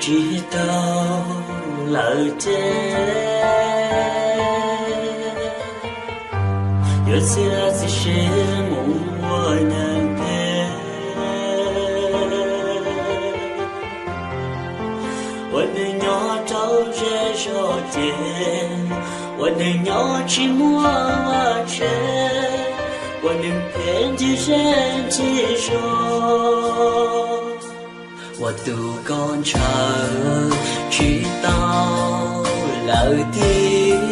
Tsis tau lawm ces yuav txiav txim siab mus ua neeg phem. Ua neeg nyob rau zej zog ces, ua neeg nyob tsis muaj vaj tsev, ua neeg phem ncig zej ncig zos. Ua tus koj ntshaw tsis tau lawm tiag,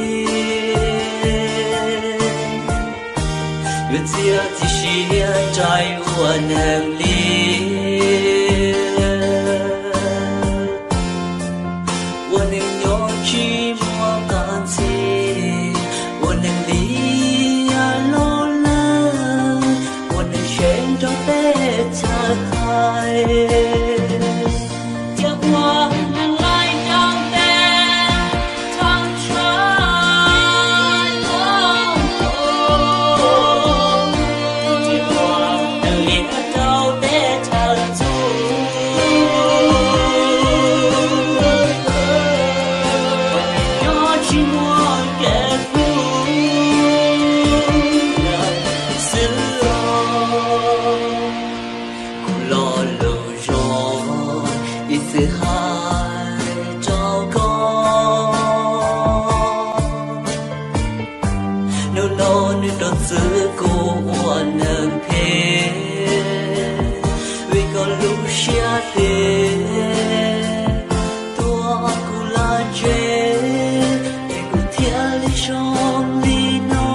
yuav txiav txim siab rais ua neeg li. Ua neeg nyob tsis muaj qab ntxhi, ua neeg li yam loj lawm, ua neeg seev rau peb chaw hais. Cia ua neeg laij rau peb thaj tsam, cia ua neeg li rau peb chaw txuj, nyob tsis muaj kev hlub lawm xwb os. Kuv lo lus zoo ib txwm hais rau koj, hnub no nws rau txwv kuv ua neeg phem, vim koj lub siab phem tuav kuv lub ntsej, es kuv thiaj li zoo li no.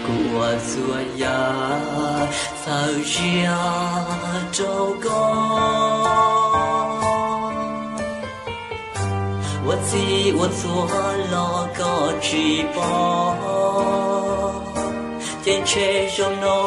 Kuv ua txhua yam txhawm siab rau koj, ua txhij ua txhua los koj tsis pom, ces ntshe zaum no